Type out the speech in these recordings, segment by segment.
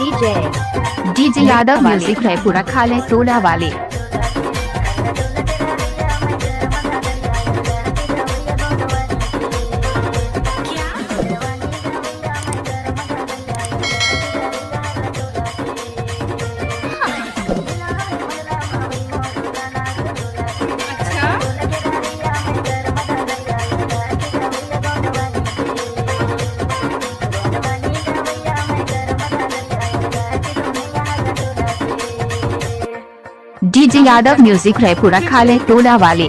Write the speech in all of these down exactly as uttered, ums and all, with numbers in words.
DJ Yadav music है पूरा खाले टोला वाले। डीजे यादव म्यूजिक है पूरा खाले टोला वाले।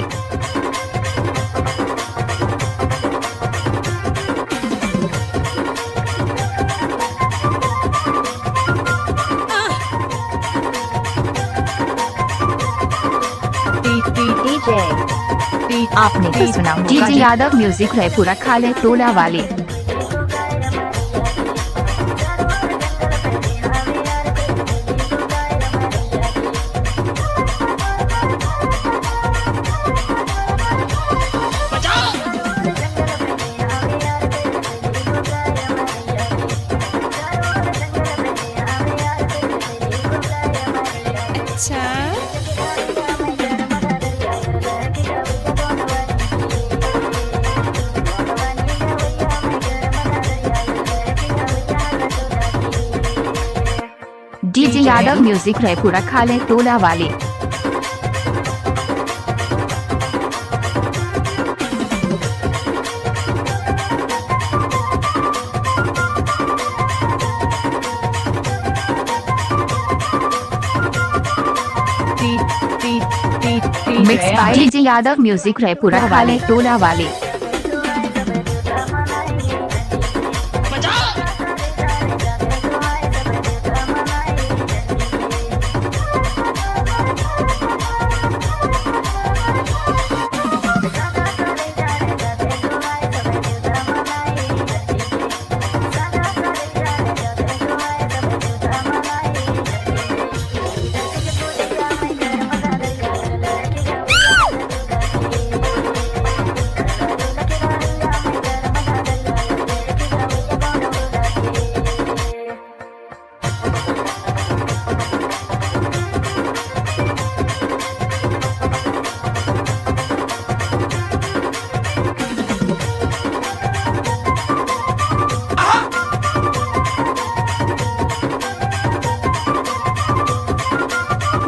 आपने तो सुना होगा डीजे यादव म्यूजिक है पूरा खाले टोला वाले। अच्छा। डीजे यादव म्यूजिक है पूरा खाले टोला वाले। Mix by DJ Yadav music है पूरा खाले टोला वाले।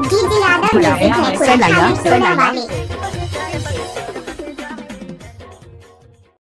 डीजे यादव म्यूजिक है पूरा खाले टोला वाले।